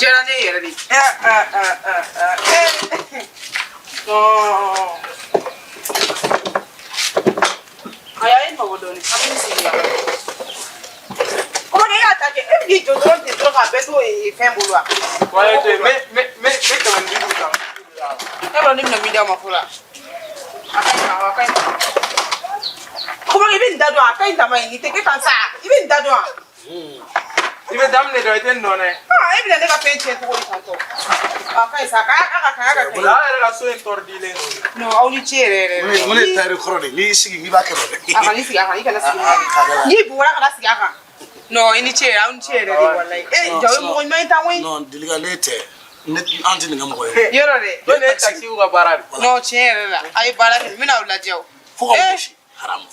Diyara ne yɛrɛ de. Ah ah ah ah ah. Eh. Non. Ayi, a ye n mabɔ dɔɔnin. An bɛ nin sigi yan. Kɔmɔkɛ, e y'a ta kɛ, e bɛ k'i jɔ dɔrɔn ten dɔrɔn k'a bɛɛ to fɛn bolo wa? Wa to yen, n bɛ 150 ta. E b'a dɔn ne bɛna min d'a ma fɔlɔ. A ka ɲi, awɔ, a ka ɲi. Kɔmɔkɛ, i bɛ nin da dɔn, a ka ɲi dama ye, nin tɛ kɛ tan sa. I bɛ nin da dɔn wa? I bɛ daminɛ dɔn, i tɛ nin dɔn dɛ. Ah, e bɛna ne ka fɛn tiɲɛ cogo di tantɔ? A ka ɲi sa, a ka kan, a ka O kan. la, aw yɛrɛ ka so in tɔɔrɔ dilen don. Non, aw ni ce yɛrɛ yɛrɛ. Mun de ye tailleur kɔrɔ de ye? N'i y'i sigi k'i b'a kɛ dɛ. A kana sigi a kan, i kana sigi. Ah, ah, ah. N'i bugɔra, kana sigi a kan. Non, i ni ce yɛrɛ, aw ni ce yɛrɛ de, walayi. Eh, jaw ye mɔgɔ ɲuman ye tan koyi. Non, Dilika, ne tɛ. Ne an tɛ nin kɛ mɔgɔ ye. Yɔrɔ dɛ. Ne de ye taxi ka baara de. Non, tiɲɛ yɛrɛ la, a ye baara kɛ, n bɛna aw lajɛ o. Fo ka Eh. gosi. Haramu.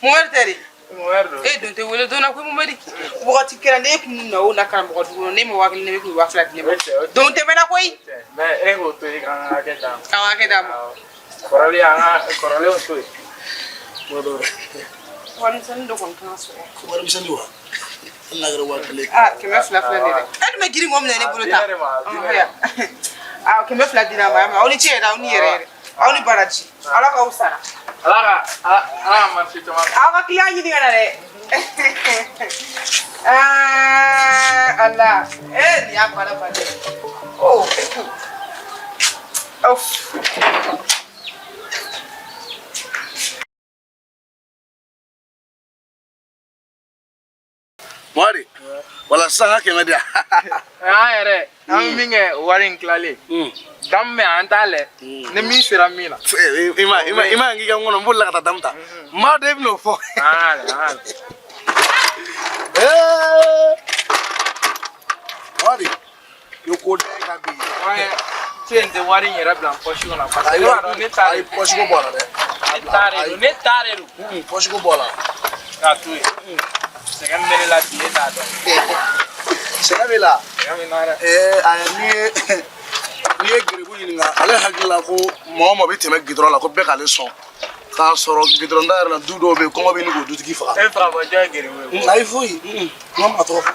Mohamed tɛ de? Mɔgɔ don. E don tɛ wele donna koyi, Mohamed. Wagati kɛra ne kun na o na karamɔgɔ dugu kɔnɔ, ne ma 1000, ne bɛ kun 2000 di ne ma. O tɛ. Don tɛmɛna koyi. Mais e k'o to yen, k'an ka hakɛ d'a ma. K'an hakɛ d'a ma. Kɔrɔlen, an ka kɔrɔlenw to yen. Warimisɛnnin dɔ kɔni kan ka sɔrɔ. Warimisɛnnin wa? Hali n'a kɛra 1000 ye. Ah, 200 filɛ nin ye dɛ. E dun bɛ girin k'o minɛ ne bolo tan. A di ne de ma, a di ne de ma. Ah, 200 dira ma, aw ni ce yɛrɛ, aw ni yɛrɛ yɛrɛ. Aw ni baraji. Ala k'aw sara. Ala ka marché caman. Aw ka client ɲini ka na dɛ. Ah, Ala. Eh, nin y'a baara bannen ye. Oh. Of. Mohamed, wala sisan ka 100 di yan. An yɛrɛ, an bɛ min kɛ, wari in tilalen. Daminɛ, an t'a lɛ. Ni min sera min na. I ma k'i ka n kɔnɔ, n bolila ka taa damu ta. N b'a dɔn e bɛn'o fɔ. An k'a lɛ, an k'a lɛ. Ee! Mohamed, i ye ko da e ka bi. Ouais, cɛ in tɛ wari in yɛrɛ bila n poche kɔnɔ parce que ne b'a dɔn ne ta de Ayi, poche ko bɔ a la dɛ. Ne ta de don, ne ta de don. Poche ko bɔ a la. K'a to yen. Sɛgɛn min bɛ ne la bi, e t'a dɔn. Sɛgɛn b'i la. Sɛgɛn bɛ n na dɛ. Ee, ayi, n'i ye geribu ɲininka, ale hakili la ko mɔgɔ o mɔgɔ bɛ tɛmɛ gidɔrɔn la, ko bɛɛ k'ale sɔn. K'a sɔrɔ gidɔrɔn da yɛrɛ la, du dɔw bɛ yen, kɔngɔ bɛ ɲini k'o dutigi faga. E bɛ fɛ k'a fɔ jɔn ye geribu ye? Ayi, foyi. N ka maa tɔgɔ fɔ.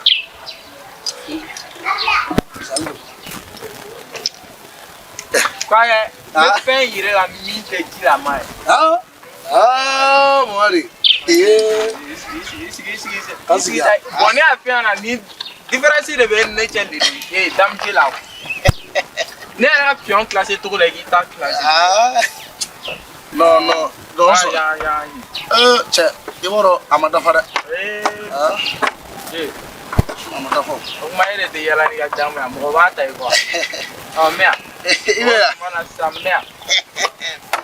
K'a kɛ, n bɛ fɛn yir'e la min tɛ ji la ma ye. Ah ah, Mohamed. Ee. I sigi, i sigi, i sigi, i sigi. Ka I sigi sigi sa. Bon, ne y'a f'i ɲɛna, ni différence de bɛ ne cɛ de ee damiji la. Ne yɛrɛ ka pion classé cogo la, i k'i ta classé. Ah. Non, non, donc Ah, sɔn. yan, yan. Ee, cɛ, i b'a dɔn a ma dafa dɛ. Ee, Ah, ee. a ma dafa. O kuma, e de tɛ yala n'i ka jamu ye, mɔgɔ b'a ta i kɔ. Ɔ, n bɛ yan. I bɛ yan. O kuma na sisan, n bɛ yan.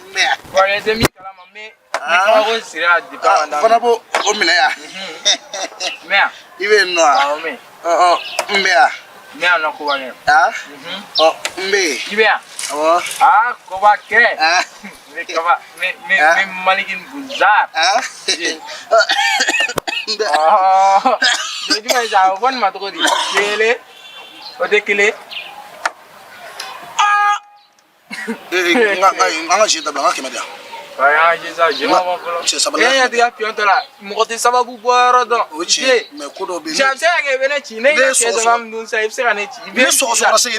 N bɛ yan. Wa ne tɛ min kalama, n bɛ kabako siri la depuis a Ah, ma daminɛ. fana b'o o minɛ yan. N bɛ yan. I bɛ yen nɔ wa? Awɔ, n bɛ yen. Ɔ ɔ, n bɛ yan. N bɛ yan nɔ, koba kɛ. Ah, ɔ, n bɛ yen. I bɛ yan. Awɔ. Aa, koba kɛ. Ah, N bɛ kaba, n bɛ Ah. n bɛ Maliki Buzar. ah. N bɛ. Ɔɔ, o jumɛn ye sa, o fɔ nin ma cogo di? Kelen, o tɛ kelen. Ee, n ka an ka jeu dabila, n ka 100 di yan. Ayi, an ka sisan, jeu ma bɔ fɔlɔ. Cɛ, sabali. E ɲɛ t'i ka pion tɔ la, mɔgɔ tɛ sababu bɔ yɔrɔ dɔn. O ye tiɲɛ ye, mais ko dɔw bɛ Cɛ, a yen. bɛ se ka kɛ i bɛ ne ci, ne Ne ye ye cɛ sɔgɔsɔgɔ. saba min dun sisan, i bɛ se ka ne ci. I bɛ Ne n ci sa. sɔgɔsɔgɔra se, i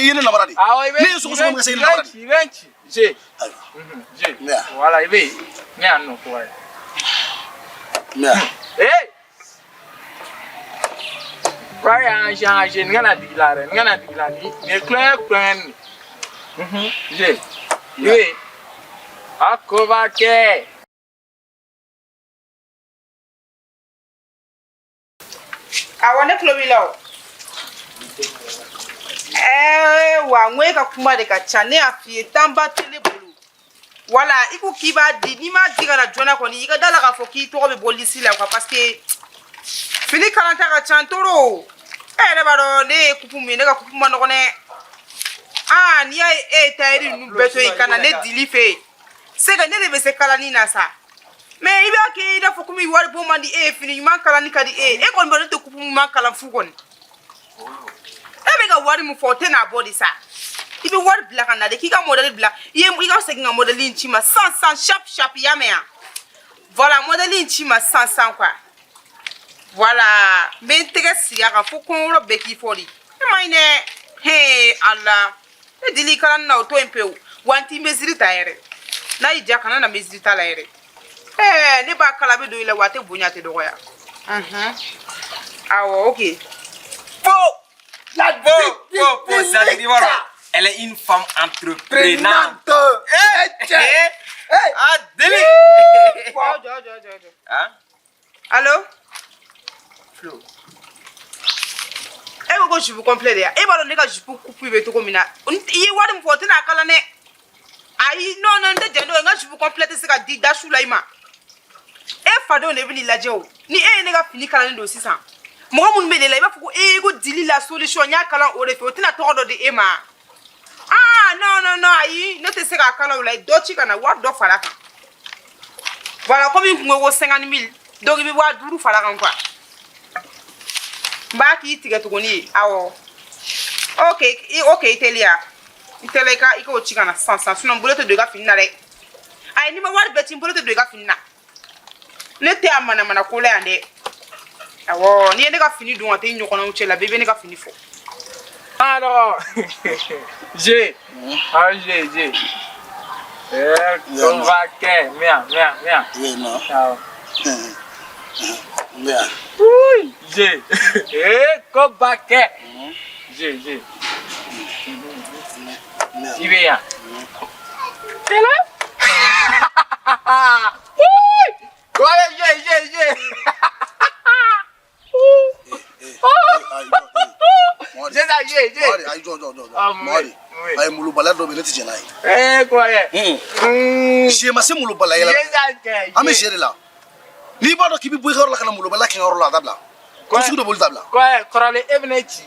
ye ne namara de. Awɔ, i bɛ Ne ye sɔgɔsɔgɔ min kɛ, se, i ye ne namara de. i bɛ n ci. Je. Ayiwa, Je. N bɛ yan. Voilà, i bɛ yen. Ne yan nɔ ko ye. N bɛ yan. Ee! K'a ye an si, an ka se, nin kana digi la dɛ, nin kana digi la, nin ye kulonkɛ kulonkɛ nin. Je. I bɛ yen. A koba kɛ. Awɔ, ne tulo b'i la o. Ɛɛ wa, n ko e ka kuma de ka ca. Ne y'a f'i ye, tanba tɛ ne bolo. Wala i ko k'i b'a di, n'i m'a di ka na joona kɔni, i ka da la k'a fɔ k'i tɔgɔ bɛ bɔ liste la quoi, parce que fini kalanta ka ca toro. E yɛrɛ b'a dɔn ne ye coupe min ye, ne ka coupe ma nɔgɔn dɛ. Aa, n'i y'a ye e ye tailleur ninnu bɛɛ to yen ka na ne dili fɛ yen, c'est que ne de bɛ se kalani na sa. Mais i b'a kɛ i n'a fɔ komi wari bɔ man di e ye, fini ɲuman kalani ka di e ye. E kɔni b'a dɔn ne tɛ coupe ɲuman kalan fu kɔni. E bɛ ka wari min fɔ, o tɛ n'a bɔ de sa. I bɛ wari bila ka na de, k'i ka modèle bila i ye, i ka segin ka modèle in ci ma san san, sharp sharp, i y'a mɛn yan? Voilà, modèle in ci ma san san quoi. Voilà, n bɛ n tɛgɛ sigi a kan fo kɔngɔ bɛɛ k'i fɔ de. E ma ɲi dɛ. He Ala, ne dili kalan na o to yen pewu. Wa n t'i mesure ta yɛrɛ. N'a y'i diya kana na mesure ta la yɛrɛ. Ɛɛ ne b'a kala a bɛ don i la wa a tɛ bonya a tɛ dɔgɔya. Awɔ, ok. Po La Po Po Po Zadiri b'a dɔn, elle est une femme entreprenante. Eh, cɛ. Eh, ah deli. Jɔ jɔ jɔ jɔ jɔ. Hein? Allo? Flo. E ko ko jupe complet de ya? E b'a dɔn ne ka jupe coupe bɛ cogo min na. I ye wari min fɔ o tɛna kala dɛ. Ayi, non non, n tɛ jɛn n'o ye. N ka jupe complet tɛ se ka di da su la i ma. E fadenw de bɛ n'i lajɛ o. Ni e ye ne ka fini kalannen don sisan, mɔgɔ minnu bɛ ne la, i b'a fɔ ko ee ko Dili la solution, n y'a kalan o de fɛ, o tɛna tɔgɔ dɔ di e ma. Ah non non non, ayi, ne tɛ se k'a kala o la. Dɔ ci ka na wari dɔ fara a kan. Voilà, komi n kun ko ko 50 000, donc i bɛ 5000 fara a kan quoi. N b'a k'i tigɛ tuguni ye. Awɔ, ok, ok, i teliya, i teliya, i ka i k'o ci ka na sisan sisan, sinon n bolo tɛ don i ka fini na dɛ. Ayi, n'i ma wari bɛɛ ci, n bolo tɛ don i ka fini na. Ne tɛ a manamana ko la yan dɛ. Awɔ, n'i ye ne ka fini don ka taa i ɲɔgɔnnaw cɛ la, bɛɛ bɛ ne ka fini fɔ. Alors, G. Ah, G, G. Eh, on va kɛ, mia, mia, mia. Oui, non. Awɔ. N bɛ yan. G. Eh, ko ba kɛ. G, G. N bɛ yan. I bɛ yan. T'es là? Oui! Ouais, G, G, G. Ayi, jɔ, Mɔdi. G, ça, G, G. Mɔdi, ayi, jɔ, jɔ, jɔ, jɔ. Ah, oui, Mɔdi. oui. Ayi, molobaliya dɔ bɛ yen, ne tɛ jɛn n'a ye. Eh, quoi, ye? Si ma se molobaliya G, la. ça, kɛ. An bɛ sɛ de la. N'i b'a dɔn k'i bɛ bɔ i ka yɔrɔ la ka na molobaliya kɛ n ka yɔrɔ la, a dabila. Ko sugu dɔ b'olu dabila. Quoi, kɔrɔlen, e bɛ ne ci.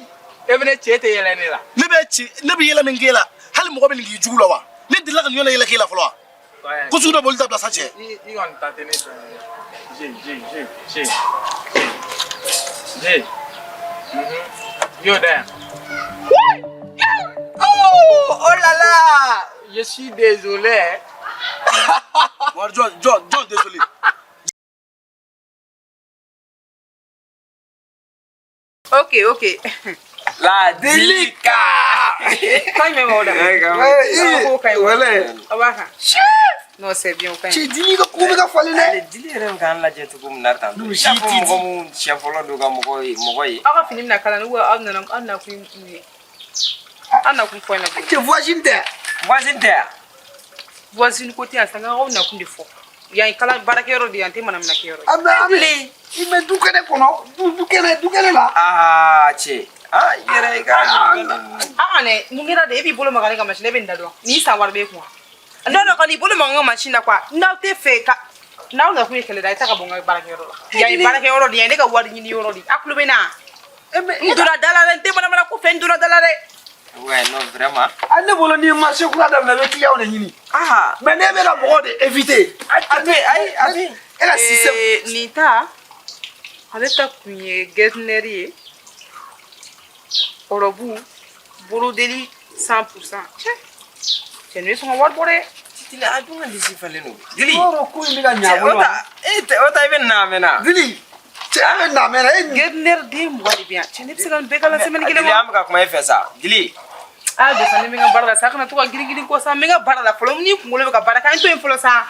E bɛ ne ci, e tɛ yɛlɛ ne la. Ne bɛ ci, ne bɛ yɛlɛ min k'e la, hali mɔgɔ bɛ nin k'i jugu la wa? Ne delila ka nin ɲɔgɔnna yɛlɛ k'e la fɔlɔ wa? Quoi, Ko sugu dɔ b'olu dabila sa cɛ. I kɔni ta tɛ ne fɛ. G, G, G, G. G. Mhm. Yo, dan. Oh, oh là là! Je suis désolé. Mɔdi, jɔn, jɔn, jɔn, désolé. Ok, ok. La Dilika. Ka ɲi mɛ o da. Eh, Ko ka ɲi. wala. A b'a kan. Non, c'est bien, o ka ɲi. Cɛ, Dili ka ko bɛ ka falen dɛ. Ale Dili yɛrɛ bɛ k'an lajɛ cogo min na tan. I n'a fɔ mɔgɔ mun siɲɛ fɔlɔ don ka mɔgɔ ye mɔgɔ ye. Aw ka fini bɛna kala ni ou aw nana aw nakun ye mun ye? Aw nakun fɔ n ɲɛna. Cɛ, voisine tɛ. Voisine tɛ yan. Voisine ko tɛ yan sa, nka aw nakun de fɔ. Yan ye kala baarakɛyɔrɔ de ye, yan tɛ manamanakɛyɔrɔ ye. An bɛ an bɛ i bɛ du kɛnɛ kɔnɔ, du kɛnɛ, du kɛnɛ la. Aa cɛ. Ah i yɛrɛ i ka ɲininkali ninnu. Ah ne, mun kɛra de e b'i bolo maga ne ka machine na, e bɛ nin da dɔn. N'i san wari b'e kun wa? Non non, kan'i bolo maga n ka machine na quoi. N'aw tɛ fɛ ka n'aw nakun ye kɛlɛ da, i ta ka bɔ n ka baarakɛyɔrɔ la. Yan ye baarakɛyɔrɔ de ye, yan ye ne ka wari ɲini yɔrɔ de ye. A tulo bɛ n na? E bɛ N donna da la dɛ, n tɛ manamana ko fɛ, n donna da la dɛ. Ouais, non vraiment. A ne bolo n'i ye marché kura daminɛ, i bɛ client de ɲini. Ah. Mais ne bɛ ka mɔgɔw de éviter. A bɛ ayi a bɛ. E ka système. Eh, nin ta, ale ta kun ye Getzner ye. Ɔrɔbu, brodeli 100%. Cɛ, cɛ nin bɛ sɔn ka wari bɔ dɛ. Dili a dun ka lisi falen don. Dili. Yɔrɔ ko in bɛ ka ɲɛ a Cɛ o bolo wa? ta e tɛ o ta i bɛ na a mɛnna. Dili, cɛ e bɛ na mɛn na e nin. Getzner den 20 de bɛ yan. Cɛ ne bɛ se ka nin bɛɛ kalan semaine kelen Dili kɔnɔ. an bɛ ka kuma e fɛ sa. Dili. Ah, de sa ne bɛ n ka baara la sa, kana to ka girin girin kɔ sa, n bɛ n ka baara la fɔlɔ, ni kunkolo bɛ ka baara kɛ, an to yen fɔlɔ sa.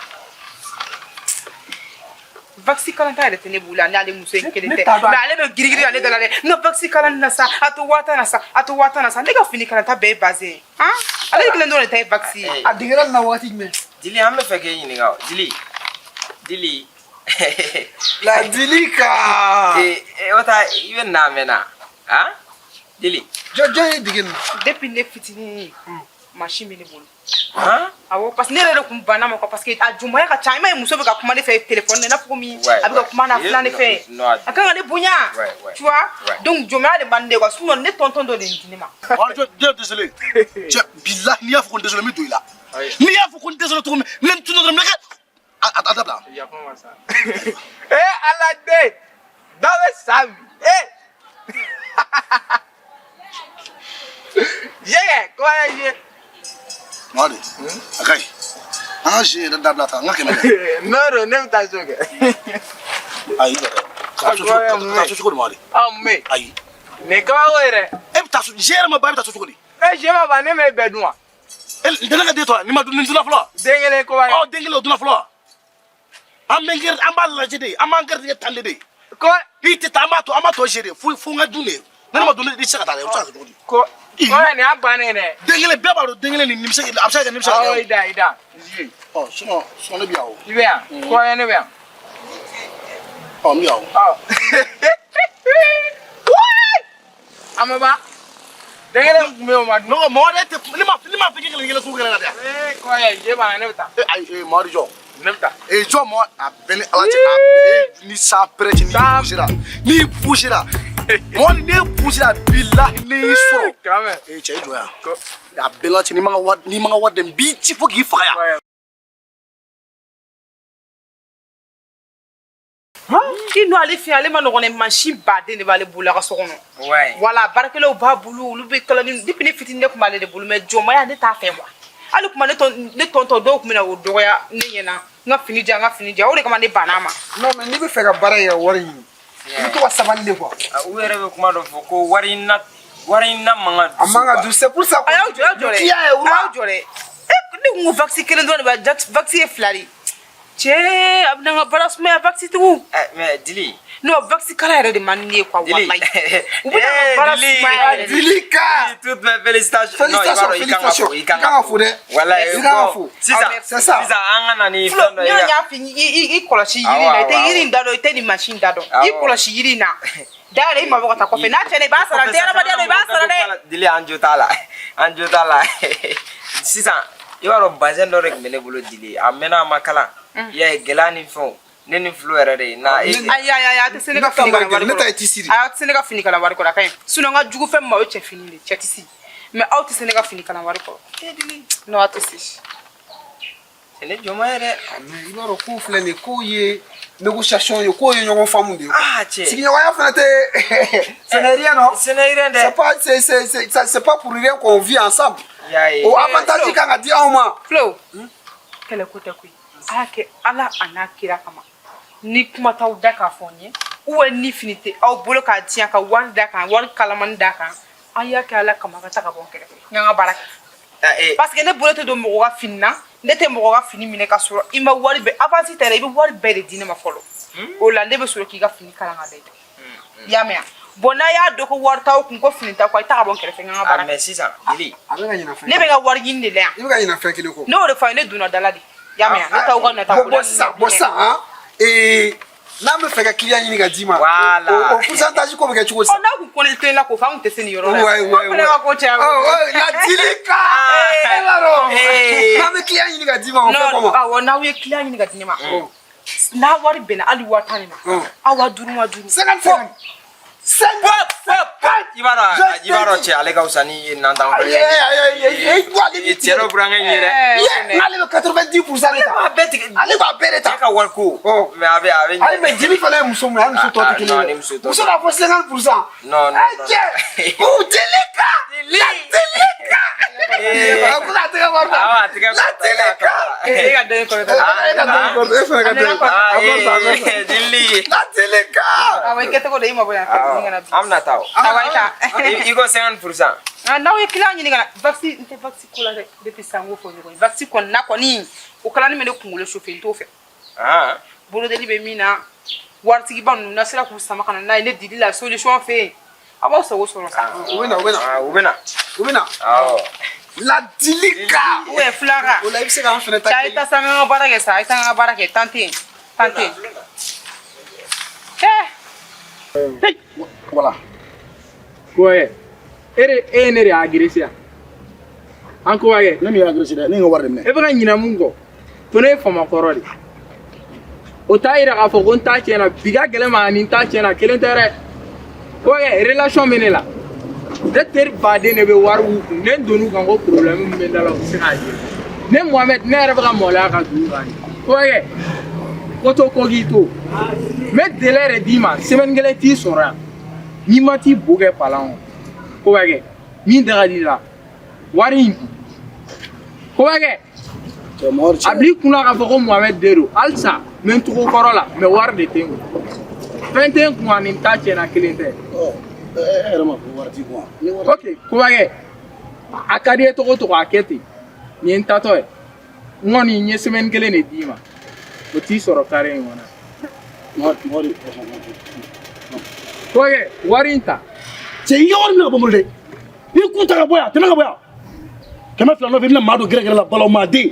Vaccin kalan ta yɛrɛ tɛ ne bolo yan, n'ale muso in kelen Ne tɛ. t'a dɔn. Mais ale bɛ girin girin ale da la dɛ. N ka vaccin kalan na sa, a to 10 000 na sa, a to 10 000 na sa. Ne ka fini kalan ta bɛɛ ye bazin ye. Han? Ale kelen dɔrɔn de ta ye vaccin ye. A degera nin na waati jumɛn? Dili an bɛ fɛ k'e ɲininka o. Dili. Dili. La Dilika. Eh, eh, o ta i bɛ na a mɛnna. Han? Dili. Jɔn jɔn ye dege nin na? Depuis ne fitinin, machine bɛ ne bolo. Han? Awɔ, parce que ne yɛrɛ de kun banna ma quoi, parce que a jumaya ka ca. I m'a ye muso bɛ ka kuma ne fɛ téléphone na, i n'a fɔ komi a bɛ ka kuma n'a filan ne fɛ. Non, A kan ka ne bonya. Ouais, ouais. Tu vois? Ouais. Donc jɔnmaya de man di ne ye quoi. Sinon ne tonton dɔ de ye nin di ne ma. Mɔdi, jɔn, jɔn, désolé. Cɛ, bilahi, n'i y'a fɔ ko n désolé, n bɛ don i la. Ayi. N'i y'a fɔ ko n désolé cogo min, ne tun dɔrɔn, n bɛ kɛ a dabila. Yafa ma sa. Eh, Ala den. Dɔ bɛ sa bi. Eh. G kɛ, ko ye G. Mɔdi, a ka ɲi. An ka zi yɛrɛ dabila tan, an ka kɛmɛ dɛ. Non non, ne bɛ taa so kɛ. Ayi, i jɔ dɛ. Ka taa so cogo- ka taa so cogo di, Mɔdi? Aw mun bɛ yen? Ayi. Nin ye kabako ye dɛ. E bɛ taa so, jeu yɛrɛ ma ban, e bɛ taa so cogo di? E jeu ma ban, ne m'e bɛɛ dun wa? E ntɛnɛn ka den tɔ, nin ma dun, nin dunna fɔlɔ wa? Den kelen ko b'a Ɔ, den kelen o dunna fɔlɔ wa? An bɛ an b'a lajɛ de, an b'an garijɛgɛ tan de. Ko I tɛ taa, an b'a to, an b'a tɔ jeu de, fo n ka dun de. Ne ma dun, i tɛ se ka taa dɛ, o bɛ se ka kɛ cogo di? Ko ko nin y'a bannen dɛ. Den kelen, bɛɛ b'a dɔn den kelen nin bɛ se a bɛ se ka kɛ nin bɛ se ka Awɔ, kɛ. i da i da. Zie. Ɔ, sinon ne bɛ yan o. I bɛ yan. Ko ne bɛ yan. Ɔ, n bɛ yan o. Ɔ. A ma ban. Den kelen tun bɛ yen, o ma dun. Ne ko mɔgɔ de tɛ ne ma fɔ k'i kelen kelen sugu kɛnɛ la dɛ. Ee kɔyɛ, jeu banna, ne bɛ taa. E ayi, ee Mamadu jɔ. Ne bɛ taa. Ee jɔ mɔ, a bɛɛ ni Ala cɛ, a ee ni san pɛrɛ cɛ, n'i poussera, n'i poussera mɔgɔ ni n'e poussera, bilahi n'i y'i sɔrɔ. Quand même. Ee cɛ, i jɔ yan. A bɛɛ la cɛ, n'i ma ka wari, n'i ma ka wari dɛ, n b'i ci fo k'i faga yan. I n'o ale fɛ, ale ma nɔgɔn dɛ, mansin baden de b'ale bolo a ka so kɔnɔ. Ouais. Wala baarakɛlaw b'a bolo, olu bɛ kalani depuis ne fitinin ne tun b'ale de bolo, mais jɔnmaya ne t'a fɛ quoi. Hali kuma ne tɔn ne tɔntɔn dɔw tun bɛ na o dɔgɔya ne ɲɛna, n ka fini diyan, n ka fini diyan, o de kama ne bann'a ma. Non, mais n'i bɛ fɛ ka baara kɛ ka wari ɲini, i bɛ to ka sabali de quoi. U yɛrɛ bɛ kuma dɔ fɔ ko wari ɲinina, wari ɲinina man ka A man ka dun, c'est pour ça. A y'aw jɔ, a y'aw jɔ dɛ. Client est A roi. y'aw jɔ dɛ. E ne kun ko vaccin kelen dɔrɔn de b'a vaccin ye fila de ye. Cɛ, a bɛna n ka baara sumaya, vaccin tigiw. Eh, mais Dili. Non, vaccin kala yɛrɛ de man di ne ye quoi. Dili. Walayi. U bɛna n ka baara Dili. sumaya yɛrɛ de. Dilika. Toutes mes félicitations. Félicitations, Non, i b'a dɔn, i kan ka félicitations. fo, i kan I kan ka fo dɛ. Walayi, I kan ka bon, fo. sisan, C'est ça. sisan an ka na ni Flo, fɛn dɔ ne ye. y'a f'i ye, i kɔlɔsi yiri in na, i tɛ Awɔ, yiri in da dɔn, i tɛ nin mansin da dɔn. I Awɔ. kɔlɔsi yiri in na. Da yɛrɛ, i mabɔ ka taa kɔfɛ. N'a tiɲɛna, i b'a sara, n tɛ adamadenya dɔn, i b'a sara dɛ. Dili, an jo t'a la. An jo t'a la. Sisan, i b'a dɔn bazɛn dɔ de tun bɛ ne bolo Dili. A mɛnna a ma kalan. I y'a ye, gɛlɛya ni fɛnw. Ne ni Flo yɛrɛ de ye. Na e Ayi ayi ayi, a tɛ se ne ka Ne ta fini kala ma wari gɛlɛn, ne kɔrɔ. ta ye tissu de. Ayi, a tɛ se ne ka fini kala wari kɔrɔ, a ka ɲi. Sinon n ka jugu fɛn min ma, o ye cɛ fini de ye, cɛ tissu. Mais aw tɛ se ne ka fini kala wari kɔrɔ. Non, a tɛ se. C'est ne jɔnma ye dɛ. Mais i b'a dɔn ko filɛ nin ye, ko ye négociation ye, ko ye ɲɔgɔn faamu de ye. Ah cɛ. Sigiɲɔgɔnya fana tɛ, ce n'est rien, non? Ce n'est rien dɛ. C'est pas c'est c'est c'est ça- c'est pas pour rien qu'on vit ensemble. I y'a ye. O avantage kan ka di anw ma. Flo, kɛlɛ ko tɛ koyi. A y'a kɛ Ala a n'a kira kama. Ni kuma t'aw da k'a fɔ n ye, ou bien ni fini tɛ aw bolo k'a di yan ka wari d'a kan, wari kalamani d'a kan, an y'a kɛ Ala kama, ka taa ka bɔ n kɛrɛfɛ. N ka n ka baara kɛ. Ah, eh, Parce que ne bolo tɛ don mɔgɔ ka fini na, ne tɛ mɔgɔ ka fini minɛ ka sɔrɔ i ma wari bɛɛ avance tɛ dɛ, i bɛ wari bɛɛ de di ne ma fɔlɔ. O la ne bɛ sɔrɔ k'i ka fini kalan ka da i kan. I y'a mɛn wa? Bon, n'a y'a dɔn ko wari t'aw kun, ko fini t'aw kun, a ye taa ka bɔ n kɛrɛfɛ, n ka n ka ah, baara kɛ. mais sisan Dili. A bɛ ka ɲinɛ fɛn Ne bɛ n ka wari ɲini de la yan. I bɛ ka ɲinɛ fɛn kelen kɔ. Ne y'o de fɔ a ye, ne donna da la de. I y'a mɛn wa? Ne t'aw ka nata ko la. Bon, sisan han, ee n'an bɛ fɛ ka client ɲini ka d'i ma. Voilà. O pourcentage ko bɛ kɛ cogo di? Ɔ, n'a kun kɔni tɛ la k'o fɔ, an kun tɛ se nin yɔrɔ la. Ouais, ouais, Aw fana ka ko caya. Oh, oh, la Dilika. E b'a dɔn. Eh. N'an bɛ client ɲini ka d'i ma, o fɛ Non, comment? awɔ, n'aw ye client ɲini ka di ne ma. N'a wari bɛnna hali 50 000 de ma. Aw 50 000 50 000. 50 50. 50. I b'a dɔn, i b'a dɔn cɛ, ale ka fisa ni nantan Ayi ayi ayi ayi, ale b'i Cɛ dɔ burankɛ in ye dɛ. Ye, n'ale bɛ 90% de ta. B'a bɛɛ tigɛ. Ale b'a bɛɛ de ta. Cɛ ka wari ko. Ɔ. Mais a bɛ Ayi, mais Jeli fana ye muso mun ye, a muso tɔ tɛ Ah, kelen non, ye. ni muso tɔ Muso b'a fɔ 50%. Non, non, Ɛ non. cɛ, o Jelika. La Jelika. Eh. A ko k'a tɛgɛ kɔrɔta. Awɔ, a tɛgɛ La kɔrɔta. Jelika. E ka dɔ in kɔrɔta. E ka dɔ in kɔrɔta, e fana ka dɔ in kɔrɔta. Ah, A kɔrɔta, a kɔrɔta. eh, Dili. La Jelika. Awɔ, i kɛcogo de, i mabɔ yan fɛ, Awɔ, ni kana bi. an bɛna taa o. Awɔ, i ta. I ko 50%. Ah, n'aw ye client ɲini ka na, vaccin n tɛ vaccin ko la dɛ, depuis sisan n k'o fɔ ɲɔgɔn ye. Vaccin kɔni na kɔni, o kalani bɛ ne kunkolo chauffer, n t'o fɛ. Ah. Bolodeli bɛ min na, waritigiba ninnu n'a sera k'u sama ka na n'a ye ne dili la solution fɛ yen, a b'aw sago sɔrɔ sa. U bɛ na, u bɛ na. Ah, u bɛ na. U bɛ na. Awɔ. La Dilika. Ou bien fulaka. O la i bɛ se k'an fana ta Cɛ, a ye taa sa, n ka baara kɛ sa, a ye taa n ka baara kɛ, tan tɛ yen, tan tɛ yen. Cɛ. Voilà. Kɔyɛ, e de e ye ne de agressé yan. An ko kɛ. Ne min y'a agressé dɛ, ne ye n ka wari de minɛ. E bɛ ka ɲinɛ mun kɔ, ko ne ye famakɔrɔ de. O t'a yira k'a fɔ ko n ta tiɲɛna, bi ka gɛlɛn ma ani n ta tiɲɛna kelen tɛ dɛ. Kɔyɛ, relation bɛ ne la. Ne teri baden de bɛ wari b'u kun, ne donn'u kan ko problème min bɛ n da la, u tɛ se k'a ye. Ne Mohamed, ne yɛrɛ bɛ ka maloya ka dugu kan de. Kɔyɛ, ko to ko k'i to. N bɛ délai de d'i ma, semaine kelen t'i sɔrɔ yan. N'i ma t'i bo kɛ palan kɔnɔ. Ko bɛ kɛ min da ka di i la, wari in dun. Ko bɛ kɛ. Cɛ, Mamadu A cɛ. bil'i kunna k'a fɔ ko Mohamed den don halisa, n bɛ n togo kɔrɔ la, mais wari de tɛ n kun, fɛn tɛ n kun ani n ta tiɲɛna kelen tɛ. Ɔ. E yɛrɛ ma ko wari t'i kun wa? Ni wari. Ok, Kubakɛ, a ka di i ye cogo o cogo, a kɛ ten. Nin ye n tatɔ ye. N kɔni n ye semaine kelen de d'i ma. O t'i sɔrɔ kare in kɔnɔ. Mɔgɔ de. Kubakɛ, wari in ta. Cɛ, i ka wari minɛ ka bɔ n bolo dɛ. I kun ta ka bɔ yan, tɛmɛ ka bɔ yan. 200 nɔfɛ, i bɛna maa don gɛrɛgɛrɛ la, balawu maa den.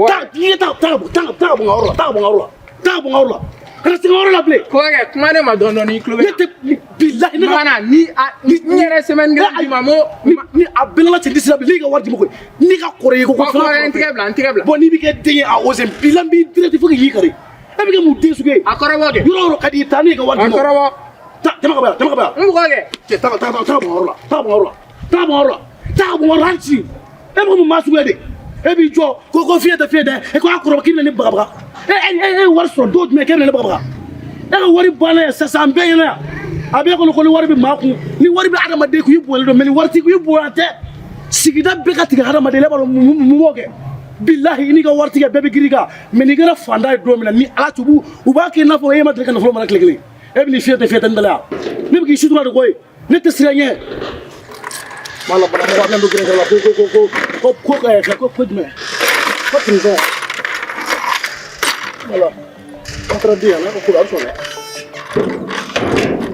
Taa, i ye taa, taa ka bɔ, taa, taa ka bɔ n ka yɔrɔ la, taa ka bɔ n ka yɔrɔ la, taa ka bɔ n ka yɔrɔ la. Kana se n ka yɔrɔ la bilen. Kubakɛ, kuma ne ma dɔɔni dɔɔni, i tulo bɛ. Ne tɛ bilahi ne ka. Mana ni a ni n yɛrɛ semaine kelen d'i ma, n m'o. Ni a bɛɛ la cɛ disi la bilen, n'i ka wari di ma koyi. N'i ka kɔrɔ ye ko ko Kubakɛ, n tɛgɛ bila, n tɛgɛ bila. Bon, n'i bɛ kɛ den ye a ose, bilahi n b'i direct fo k'i kari. E bɛ kɛ mun den sugu ye? A kɔrɔbɔ kɛ. Yɔrɔ o yɔrɔ ka di i ye, taa n'i ka wari A di ma. kɔrɔbɔ. Taa, tɛmɛ ka bɔ yan, tɛmɛ ka bɔ yan. N bugɔ kɛ. Cɛ, taa, taa, taa, taa ka bɔ n ka yɔrɔ la, taa ka bɔ n ka yɔrɔ la, taa ka bɔ n ka yɔrɔ la, taa ka bɔ n ka yɔrɔ la hali sini. E bɛ mun maa sugu ye de? E b'i jɔ ko fiɲɛ tɛ fiɲɛ tɛ, e ko a kɔrɔbɔ k'i bɛna ne bagabaga. E ye wari sɔrɔ don jumɛn k'e bɛna ne bagabaga? E ka wari banna yan sisan, an bɛɛ ɲɛna yan. A b'e kɔnɔ ko ni wari bɛ maa kun, ni wari bɛ adamaden kun, i bonyalen don, mais ni wari t'i kun, i bonya tɛ. Sigida bɛɛ ka tigɛ hadamaden la, e b'a dɔn mun b'o kɛ? Bilahi, i n'i ka wari tigɛ bɛɛ bɛ girin i kan, mais n'i kɛra fantan ye don min na, ni Ala cɛ, u b'a kɛ i n'a fɔ e ma deli ka nafolo mara tile kelen. E bɛ nin fiɲɛ tɛ fiɲɛ tɛ n da la yan. Ne bɛ k'i sutura de koyi. Ne tɛ siran ɲɛ. Wala bala mɔgɔ bɛna don gɛrɛgɛrɛ la ko ko ko ko ko ko ɛɛ ko ko jumɛn? Ko prison. Wala. An taara den yan n'a ko ko a bɛ sɔn dɛ.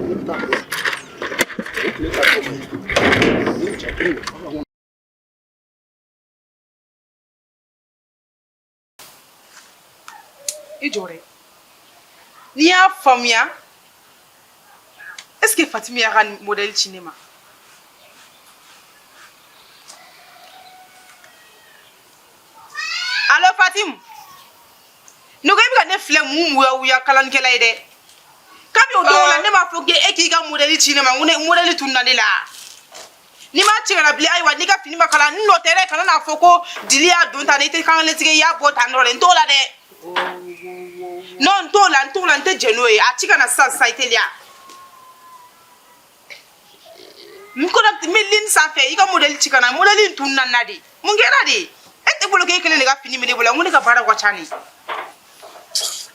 Ne bɛ taa. O tile ka to. Ni cɛ kelen. I jɔ dɛ, n'i y'a faamuya, est ce que Fatimi y'a ka modèle ci ne ma? Allo Fatim, ne ko e bɛ ka ne filɛ mun wuya wuya kalanikɛla ye dɛ. Kabi o don la, ne b'a fɔ k'e k'i ka modèle ci ne ma, n ko ne modèle tununa ne la. N'i m'a ci ka na bilen, ayiwa, n'i ka fini ma kala, n nɔ tɛ dɛ. Kana n'a fɔ ko dili y'a don tan, i tɛ kankelentigɛ, i y'a bɔ tan dɔrɔn dɛ. N t'o la dɛ, non, n t'o la, n t'o la, n tɛ jɛn n'o ye. A ci ka na sisan sisan, i teliya. N ko n bɛ ligne sanfɛ, i ka modèle ci ka na. Modèle in tununa n na de. Mun kɛra de? E tɛ bolo k'e kelen de ka fini bɛ ne bolo, n ko ne ka baara ka ca nin.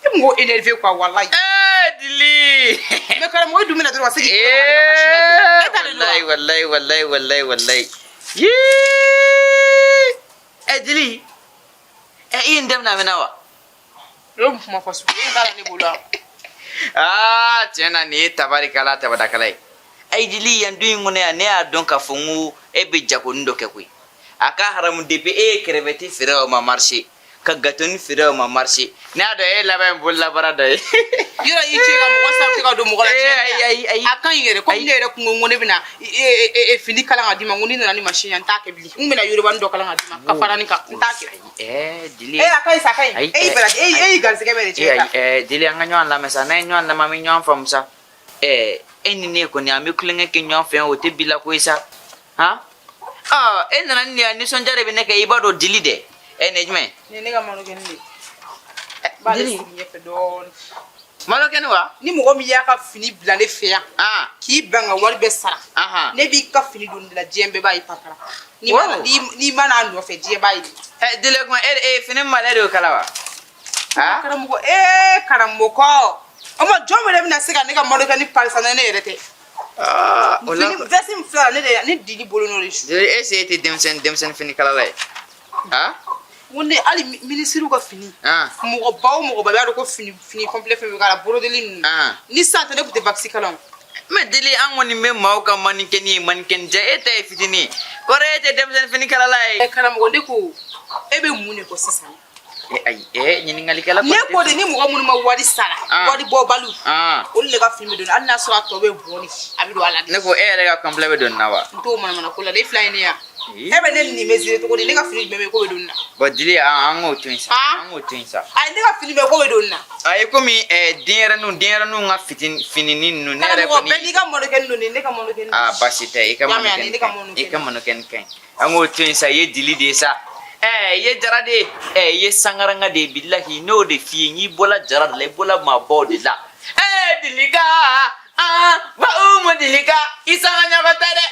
E mun ko énervé quoi, walayi. Eh, Dili. Mais karamɔgɔ, e dun bɛna dɔrɔn ka se k'i bolo ka ne ka machine na ten. E ta de don wa? Wallahi, wallahi, wallahi, wallahi, wallahi. Yee! Eh, Dili. Eh, i ye n daminɛ a mɛnna wa? E mun kuma fɔ sugu? E t'a la ne bolo wa? Aa, tiɲɛ na, nin ye tabarikala tabadakala ye. Ayi Dili, yan du in kɔnɔ yan, ne y'a dɔn k'a fɔ n ko e bɛ jagonin dɔ kɛ koyi. A ka haramu, depuis e ye crevette feere o ma marché, ka gâteau feere o ma marché. Ne y'a dɔn e laban ye bololabaara dɔ ye. Yɔrɔ i cɛ ka mɔgɔ sanfɛ ka don mɔgɔ la. Eh, Tiɲɛ ayi, ayi, ayi. a ka ɲi yɛrɛ, komi ne yɛrɛ kun ko n ko ne bɛna fini kalan ka d'i ma, n ko n'i nana ni machine ye, n t'a kɛ bilen. N bɛna yorobani dɔ kalan ka d'i ma ka fara nin kan, n t'a kɛ. Eh, Dili. E a ka ɲi sa, a ka ɲi. Ayi, E y'i baraji, e y'i garisɛgɛ bɛɛ de Eh, cɛ ta. ayi, eh, Dili, an ka ɲɔgɔn lamɛn sa. N'an ye ɲɔgɔn lamɛn, an bɛ ɲɔgɔn faamu sa. Eh, e ni ne kɔni, an bɛ tulonkɛ kɛ ɲɔgɔn fɛ, o tɛ bi la koyi sa. Han? Ɔ, e nana ni nin ye, nisɔndiya de bɛ ne kɛ, i b'a dɔn Dili dɛ. Eh, nin ye jumɛn ye? Nin ye ne ka manokɛni de ye. N b'ale Dili. sigi ɲɛfɛ dɔɔni. Manokɛni wa? Ni mɔgɔ min y'a ka fini bila ne fɛ yan, Ah, k'i ban ka wari bɛɛ sara, ahan. ne b'i ka fini don nin la, diɲɛ bɛɛ b'a ye patara. N'i ma Wow. n'i ma n'a nɔfɛ, diɲɛ b'a ye. Eh, Dili, o kuma e fini min b'ale de y'o kala wa? Ah? Karamɔgɔ, ee karamɔgɔ, o ma jɔn wɛrɛ bɛna se ka ne ka manokɛni parisa ne yɛrɛ tɛ. Ah, o la. Fini veste min filɛ la, ne de ne dili bolo n'o de su. Dili, est ce que e tɛ denmisɛnnin fini kalala ye? Ah? N ko ne hali minisiriw ka fini. Ah. Mɔgɔba o mɔgɔba b'a dɔn ko fini complet fɛn fɛn k'a la brodeli ninnu. Ah. Ni sisan tɛ, ne tun tɛ waxi kala o. Mais Dili, an kɔni bɛ maaw ka mannequin ye, mannequin jɛ, e ta ye fitinin ye. Kɔrɔ e tɛ denmisɛnnin fini kalala ye. Ɛ karamɔgɔ, ne ko e bɛ mun de kɔ sisan? Eh, ayi, eh, ɲininkalikɛla Ne ko de ni mɔgɔ minnu ma wari sara, Ah. wari bɔbaliw, Ah. olu de ka fini bɛ don, hali n'a sɔrɔ a tɔ bɛ bɔn de, a bɛ don a la de. Ne ko e yɛrɛ ka complet bɛ don nin na wa? N t'o manamana ko la dɛ, e fila ye ne ya. Ee. E bɛ ne nin mesurer cogo di? Ne ka fini jumɛn bɛ yen k'o bɛ don nin na? Bon Dili, an k'o to yen sa. Ah. An k'o to yen sa. Ayi, ne ka fini bɛ k'o bɛ don nin na. Ayi, komi denyɛrɛninw ka fininin ninnu ne yɛrɛ Karamɔgɔ, kɔni. bɛɛ n'i ka mannequin don, ne ka mannequin. Ah, baasi tɛ, i ka Y'a mɛn, mannequin ani ne ka ka ɲi. mannequin. I ka mannequin ka ɲi. An k'o to yen sa, i ye Dili de ye sa. Eh, i ye Jara de ye. Eh, i ye sangaranga de ye, bilahi, n'o de f'i ye, n'i bɔla Jara de la, i bɔla maabaw de la. Eh, Dilika, ah, ba Umu Dilika, i sanga ɲɔgɔn tɛ dɛ.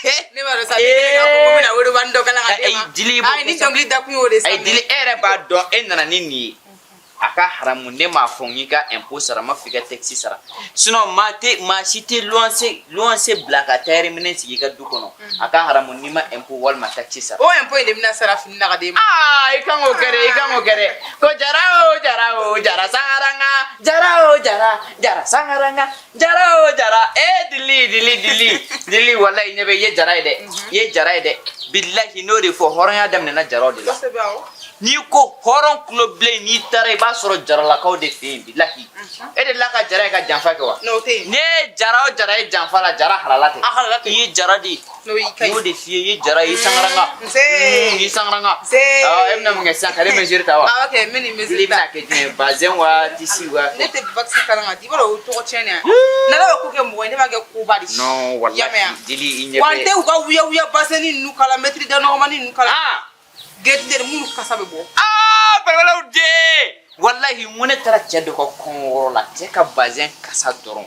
Eh, Ne b'a dɔn sa, ne kɛlen k'a fɔ ko n bɛna wolobani dɔ kalan ka d'e ma. Ayi, Dili, i b'o Ayi, ni kɛ sa. dɔnkili da kun y'o de sa. Ayi, Dili, e yɛrɛ b'a dɔn e nana ni nin ye. A ka haramu, ne m'a fɔ n k'i ka impôt sara, n m'a fɔ i ka taxe sara. Sinon maa tɛ, maa si tɛ luwanse bila ka tailleur minɛn sigi i ka du kɔnɔ. A ka haramu n'i ma impôt walima taxe sara. O impôt in de bɛna sara fini na ka d'e ma. Aa, i kan k'o kɛ dɛ, i kan k'o kɛ dɛ. Ko jara o jara o jara sangaranga, jara o jara jara sangaranga, jara o jara. E dili dili dili dili, walayi ɲɛ bɛ i ye jara ye dɛ, i ye jara ye dɛ. Bilahi, n'o de fɔ, hɔrɔnya daminɛna jaraw de la. Kosɛbɛ, awɔ. N'i ko hɔrɔn kulobilen, n'i taara i b'a sɔrɔ jaralakaw de fɛ yen. Bilahi, e delila ka jara ye ka janfa kɛ wa? N'o tɛ yen. Ne ye jara o jara ye janfa la, jara halala tɛ. A halala tɛ. I ye jara de ye. N'o y'i ka N y'o de f'i ye, i ye jara ye, i sangaranga. Nse. I sangaranga. Nse. Awɔ, e bɛna mun kɛ sisan? Ka ne mesure ta wa? Awɔ kɛ, n bɛ nin I mesure ta. bɛna kɛ jumɛn ye, bazɛn wa, tissu wa? Ne tɛ waxi kalan ka di, i b'a dɔn o ye tɔgɔ tiɲɛ de ye. N'ala bɛ ko kɛ mɔgɔ ye, ne b'a kɛ koba de ye. Non, I y'a mɛn walahi wa? Dili, i ɲɛ Wa n bɛ. tɛ u ka wuya wuya basɛnni ninnu kala, mɛtiri da nɔgɔmani ninnu kala. Ah. Gɛrɛtɛ minnu kasa bɛ bɔ. Aa, balabalaw de, walahi, n ko ne taara cɛ dɔ ka kɔngɔyɔrɔ la, cɛ ka bazɛn kasa dɔrɔn.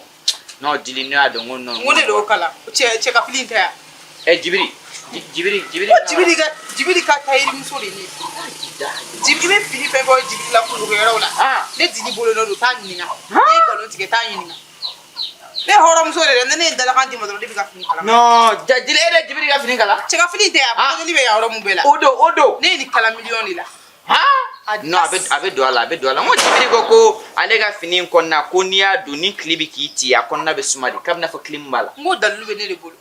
Non Dili, ne y'a dɔn ko non. N ko ne de y'o kala. Cɛ ka fili in tɛ yan. Ɛ Jibiri, Jibiri, Jibiri. Ko Jibiri ka tayirimuso de ye ne ye. Jibiri, i bɛ fini fɛn fɛn Jibiri la kulukɛyɔrɔw la. Ah. Ne Dili bolo dɔ don, taa ɲininka. N'i ye nkalon tigɛ, taa ɲininka. Ne hɔrɔnmuso de dɛ, ni ne ye dalakan d'i ma dɔrɔn, ne bɛ ka fini kala. Non, ja Dili, e de Jibiri ka fini kala? Cɛ ka fili in tɛ yan, Ah. bolodali bɛ yan yɔrɔ mun bɛɛ la. O don, o don. Ne ye nin kala miliyɔn de la. Han? Non, a bɛ don a la, a bɛ don a la. N ko Jibiri ko ko ale ka fini in kɔnɔna, ko n'i y'a don ni tile bɛ k'i ci, a kɔnɔna bɛ suma de, k'a bɛna fɔ clim b'a la. N ko dalilu bɛ ne de bolo.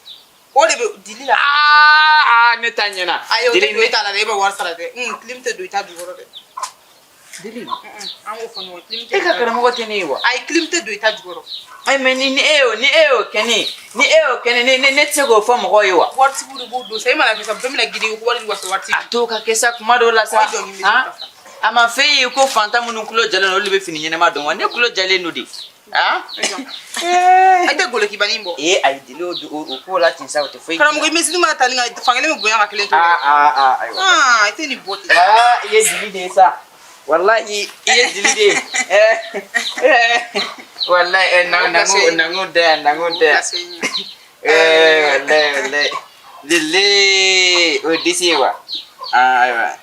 O de bɛ Dili la. Aa aa, ne ta ɲɛna. Ayi, o tɛ Dili, don i ta la dɛ, e bɛ wari sara dɛ. Clim tɛ don i ta jukɔrɔ dɛ. Dili. An k'o fɔ ɲɔgɔn ye, clim tɛ E ka don i ta karamɔgɔ tɛ ne ye wa? Ayi, clim tɛ don i ta jukɔrɔ. Ayi, mais ni e y'o kɛ ne ye, ni e y'o kɛ ne, ne tɛ se k'o fɔ mɔgɔw ye wa? Waritigiw de b'o don sa, e mana kɛ sa, bɛɛ bɛna girin ko wari di wasa waritigi. A to ka kɛ sa kuma dɔw la sa. Wa jɔ ni mesure Han? ta sa. A ma f'e ye ko fantan minnu tulo jalen don, olu de bɛ fini ɲɛnama don wa? Ne tulo jalen don de. Han? A tɛ golokibanin bɔ. Ee ayi Dili, o ko la ten sa, o tɛ foyi. Karamɔgɔ, i mesure mana ta ni ka fankelen bɛ bonya ka kelen to. Aa aa aa, ayiwa. Ah, i tɛ nin bɔ ten. Aa, i ye Dili de ye sa. Wallahi, i ye Dili de ye. Ɛɛ, wallahi, ɛ na nangu nangu tɛ yan, nangu tɛ yan. Ɛɛ, wallahi wallahi. Dili, o ye disi ye wa? Aa, ayiwa.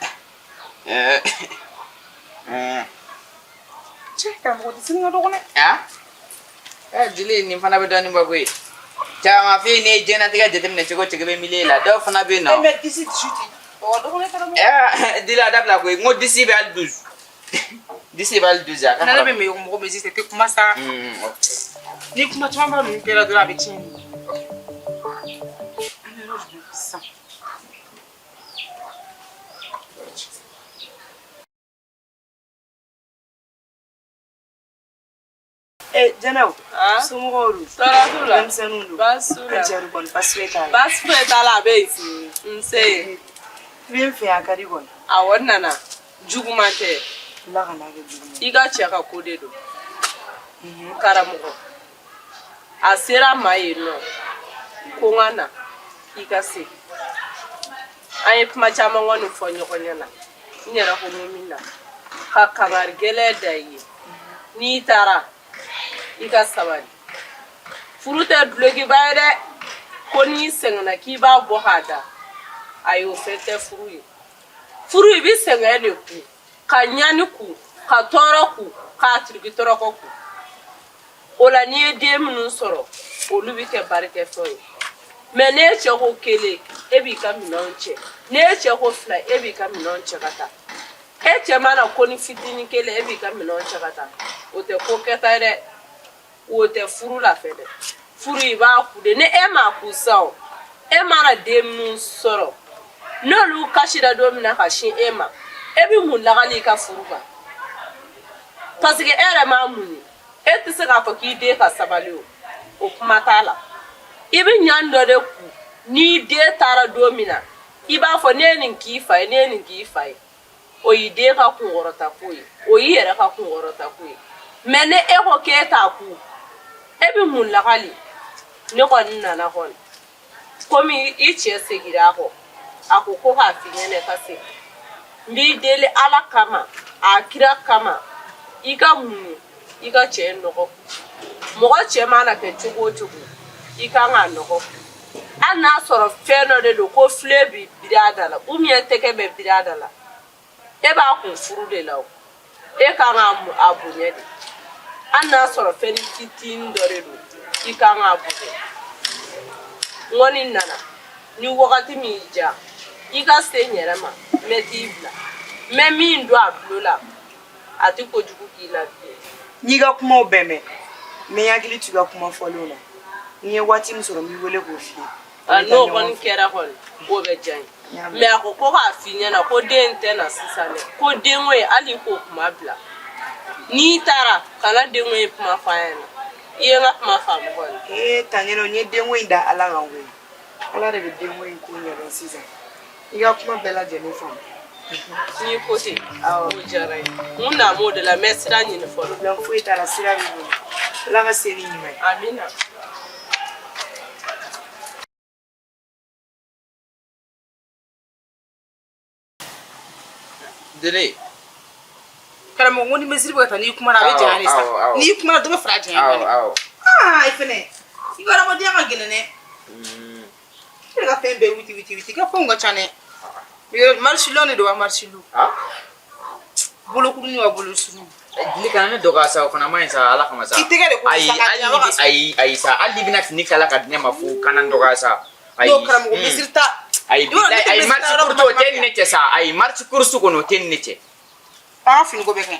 Ɛɛ. Ɛɛ. Cɛ, karamɔgɔ, disi nin ka dɔgɔn dɛ. Ah? Ɛ Dili, nin fana bɛ dɔɔnin bɔ koyi. Caman f'e ne ye diɲɛlatigɛ jateminɛ cogo o cogo, i bɛ milieu la. Dɔw fana bɛ yen Eh, nɔ. mais disi dusu ti. O ka dɔgɔn dɛ, karamɔgɔ. Ɛɛ Dili, a dabila koyi. N ko disi bɛ hali 12. Disi bɛ hali 12, a ka N'ale haram. bɛ mɔgɔ mesure tɛ kuma sa. Ok. Ni kuma caman ba ninnu kɛra dɔrɔn, a bɛ tiɲɛ. An bɛ yɔrɔ jumɛn sisan? Eh, Jɛnɛw, somɔgɔw don? Tɔɔrɔ t'u la. Denmisɛnninw don? Baasi t'u la. An cɛ kɔni, baasi foyi t'a la? Baasi foyi t'a la, a bɛ yen. Nse. I bɛ n fɛ yan, a ka di kɔni. Awɔ, n nana. Juguman tɛ. Ala kana kɛ jugu ye. I ka cɛ ka ko de don. Karamɔgɔ. A sera n ma yen nɔ. Ko n ka na. I ka se. An ye kuma caman kɔni fɔ ɲɔgɔn ɲɛna. N yɛrɛ ko n ko min na. Ka kangari gɛlɛn da i ye. N'i taara, i ka sabali. Furu tɛ dulokiba ye dɛ. Ko n'i sɛgɛnna k'i b'a bɔ k'a da. Ayi, o fɛn tɛ furu ye. Furu, i bɛ sɛgɛn de kun, ka ɲani kun, ka tɔɔrɔ kun, k'a tiriki tɔrɔkɔ kun. O la, n'i ye den minnu sɔrɔ, olu bɛ kɛ barikɛfɛnw ye. Mɛ n'e cɛ ko kelen, e b'i ka minɛnw cɛ. N'e cɛ ko fila, e b'i ka minɛnw cɛ ka taa. E cɛ mana ko ni fitinin kelen, e b'i ka minɛnw cɛ ka taa. O tɛ ko kɛta ye dɛ. O tɛ furu la fɛ dɛ. Furu, i b'a ku de. Ni e m'a ku sa, o e mana den minnu sɔrɔ, n'olu kasira don min na ka sin e ma, e bɛ mun lagali i ka furu kan? Parce que e yɛrɛ m'a muɲu. E tɛ se k'a fɔ k'i den ka sabali, o o kuma t'a la. I bɛ ɲani dɔ de ku. N'i den taara don min na, i b'a fɔ ne ye nin k'i fa ye, ne ye nin k'i fa ye. O y'i den ka kunkɔrɔta ko ye, o y'i yɛrɛ ka kunkɔrɔta ko ye. Mɛ ni e ko k'e t'a ku, e bɛ mun lagali? Ne kɔni nana kɔni, komi i cɛ seginna a kɔ, a ko ko k'a f'i ɲɛna i ka segin. N b'i deli Ala kama, a kira kama, i ka muɲu i ka cɛ nɔgɔ. Mɔgɔ cɛ mana kɛ cogo o cogo, i kan k'a nɔgɔ. Hali n'a sɔrɔ fɛn dɔ de don, ko filen bɛ biri a da la, ou bien tɛgɛ bɛ biri a da la, e b'a kun furu de la. O E kan k'a a bonya de. Hali n'a sɔrɔ fɛn fitinin dɔ de don, i kan k'a bonya. N kɔni nana ni wagati min y'i diya, i ka se n yɛrɛ ma, n bɛ t'i bila. N bɛ min don a tulo la, a tɛ kojugu k'i la bilen. N y'i ka kumaw bɛɛ mɛn, n bɛ n hakili to i ka kuma fɔlenw na. Ni n ye waati min sɔrɔ, n b'i wele k'o f'i ye. A n'o kɔni kɛra kɔni, o bɛ diya n ye. Mais a ko ko k'a f'i ɲɛna ko den tɛ na sisan dɛ, ko denko in hali k'o kuma bila. N'i taara, kana denko in kuma f'a ɲɛna. I ye n ka kuma faamu kɔni? Ee Tanjɛnɛ, n ye denko in da Ala kan koyi. Ala de bɛ denko in ko ɲɛdɔn sisan. I ka kuma bɛɛ lajɛlen faamu. N'i ko ten, o diyara n ye. N kun na m'o de la, n bɛ sira ɲini fɔlɔ. Problème foyi t'a la, sira b'i bolo. Ala ka se ni ɲuman ye. Amina. Dele. Karamɔgɔ, ko ni mesure bɛ ka taa, n'i kumana a bɛ janya de sa. N'i kumana, dɔ bɛ fara a janya kan. Awɔ. Aa, i fɛnɛ, i ka adamadenya ka gɛlɛn dɛ. E yɛrɛ ka fɛn bɛɛ witi witi witi, i ka fɛnw ka ca dɛ. Marche long de don wa, marche long? Bolokurunin wa bolo surun? Dili, kana ne dɔgɔya sa, o fana ma ɲi sa, Ala kama sa. I tɛgɛ de ko Ayi. sa ka janya wa ka Ayi, ayi sa, hali n'i bɛna fini kala ka di ne ma fu, kana n dɔgɔya sa. Ayi. N'o karamɔgɔ mesure ta. Ayi. I b'a dɔn ne Bilayi, tɛ ayi. mesure Marche ta yɔrɔ courte, o kuma. tɛ ni ne cɛ sa. Ayi, marche courte kɔni, o tɛ ni ne cɛ. An ka finiko bɛ kɛ.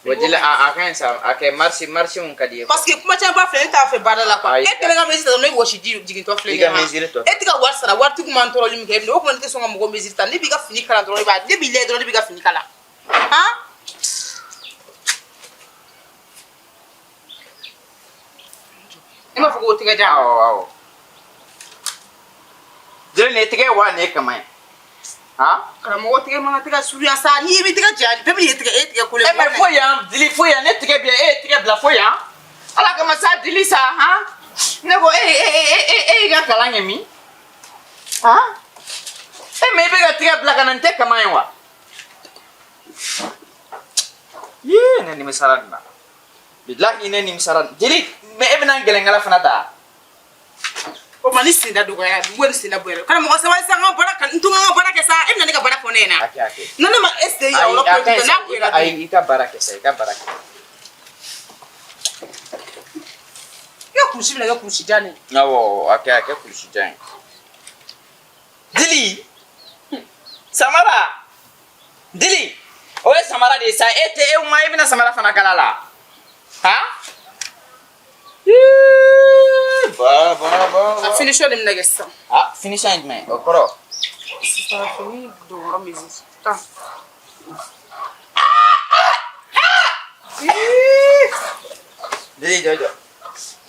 Wa Dili, a ka ɲi sa, a kɛ marche marche mun ka di ye. Parce que kuma caman ba filɛ, ne t'a fɛ baara la quoi. Ayi. E kɛlen ka mesure ta, ne wɔsi ji jigintɔ filɛ. I ka mesure tɔ. E tɛ ka wari sara, waritigi man tɔɔrɔli min kɛ, o kuma ne tɛ sɔn ka mɔgɔ mesure ta. Ne b'i ka fini kala dɔrɔn, i b'a, ne b'i lajɛ dɔrɔn, ne b'i ka fini kala. Han, ne m'a fɔ k'o tɛgɛ jan. Awɔ. Dili, nin ye tɛgɛ wa nin ye kama ye? Han? Karamɔgɔ, tɛgɛ man kan tɛ ka surunya sa, n'i b'i tɛgɛ janya, bɛɛ b'i tɛgɛ, e tɛgɛ kolen. E mais fo yan, Dili, fo yan, ne tɛgɛ bi yan, e ye tɛgɛ bila fo yan. Ala kama sa, Dili sa, han? Ne ko e e e e e y'i ka kalan kɛ min? Han? E mais i bɛ ka tɛgɛ bila ka na, nin tɛ kama ye wa? Yee, ne nimisara nin na. Bilahi, ne nimisara. Dili, mais e bɛna n gɛlɛnkala fana ta. O ma ni senda dɔgɔyara, dugu ni senda bonyara. Karamɔgɔ, sabali sa, n ka baara ka n to n ka baara kɛ sa, e bɛna ne ka baara fɔ ne ɲɛna. A kɛ, a kɛ. Na ne ma e sen yan Ayi, yɔrɔ a ko ka ɲi n'a sa. bonyara. Ayi, i ka baara kɛ sa, i ka baara kɛ. I ka kurusi bɛna kɛ kurusi jan de ye. Awɔ, a kɛ kulusi jan ye. Dili, samara. Dili, o ye samara de ye sa, e tɛ e ma, e bɛna samara fana kala la. Han? Yee, ba ba ba. A finition de bɛna kɛ sisan. Ah, finition ye jumɛn ye? O kɔrɔ. Sisan fini don yɔrɔ mesure tan. Dili, jɔ jɔ.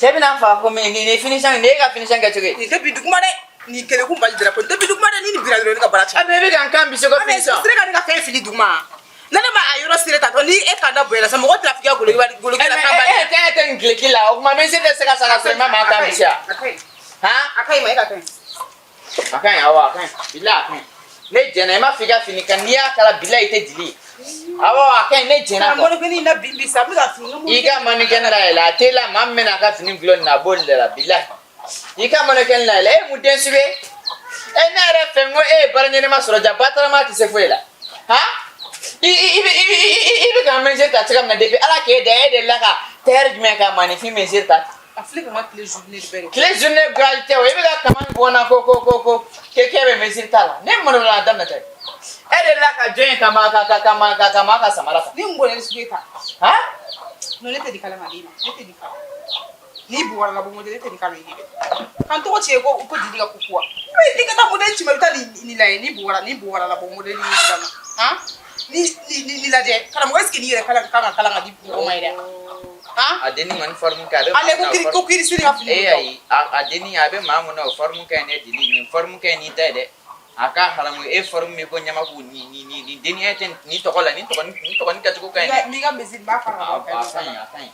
Cɛ bɛna n faga ko min nin finition nin ye, e ka finition kɛ cogo ye. Nin tɛ bi duguma dɛ, nin kelen kun Mali drapeau, nin tɛ bi duguma dɛ, ni nin bira dɔrɔn, ne ka baara cɛn. A bɛɛ bɛ ka n kan bisi ko Amɛ finition. sere ka ne ka fɛn fili duguma. Na ne ma a yɔrɔ sere ta dɔrɔn, ni e ka da bonyana sa, mɔgɔ tɛna f'i ka goloki goloki E la mais kan ba. e tɛ nin gileki la, o kuma mesure tɛ se ka san ka sɔrɔ i ma maa kan bisi wa? A ka ɲi. Han? A ka ɲi ma, e ka ka ɲi. A ka ɲi, awɔ, a ka ɲi. Bilahi, a ka ɲi. Ne jɛnna, i m'a fɔ i ka fini kan, n'i y'a kala, bilahi, i tɛ dili ye. Awɔ, a ka ɲi, ne jɛnna Karamɔgɔ kɔ. ko ni na bin bi sa, n bɛ ka fini. I ka mannequin layɛlɛ, a t'e la, maa min bɛna a ka fini gulon nin na, a b'olu de la, bilahi. I ka mannequin layɛlɛ, e ye mun den sugu ye? E ne yɛrɛ fɛ, n ko e ye baara ɲɛnama sɔrɔ, ja batarama tɛ se foyi la. Han? I bɛ ka mesure ta cogoya min na, depuis Ala k'e da, e delila ka tailleur jumɛn ka maanifin mesure ta? A filɛ ka n ka tile journée de bɛɛ de. Tile journée goyali tɛ o, i bɛ ka kama min bɔ n na ko k'e bɛ mesure ta la. Ne malola a daminɛ tɛ. E delila ka jɔn ye ka maa ka ka ka maa ka ka maa ka samara ta? Ni n bɔra ni sugu ye ta. Han? Non, ne tɛ nin kala ma d'e ma. Ne tɛ nin kala. N'i bugɔra ka bɔ modèle, ne tɛ nin kala ye dɛ. Kan tɔgɔ tiɲɛ ko Dili ka kuku wa. I ka taa modèle ci ma, i bɛ taa nin lajɛ, n'i bugɔra la bɔ modèle nin ka na. Han? Ni lajɛ, karamɔgɔ, est ce que n'i yɛrɛ kala kan ka kalan ka di mɔgɔ ma yɛrɛ? Han? A denni kɔni forme kɛ, a bɛ Ale maa ko mun na, o kiri ko kiri siri ka fini. E ayi, a denni a bɛ maa mun na, o forme ka ɲi ne Dili, nin forme ka ɲi n'i ta ye dɛ. A ka haramu, e forme min ko ɲamaku, nin denni, e tɛ nin tɔgɔ la, nin tɔgɔ nin tɔgɔ nin kɛcogo ka ɲi dɛ. N'i ka mesure n b'a fara ka A bɔ a ka ɲi, a ka ɲi.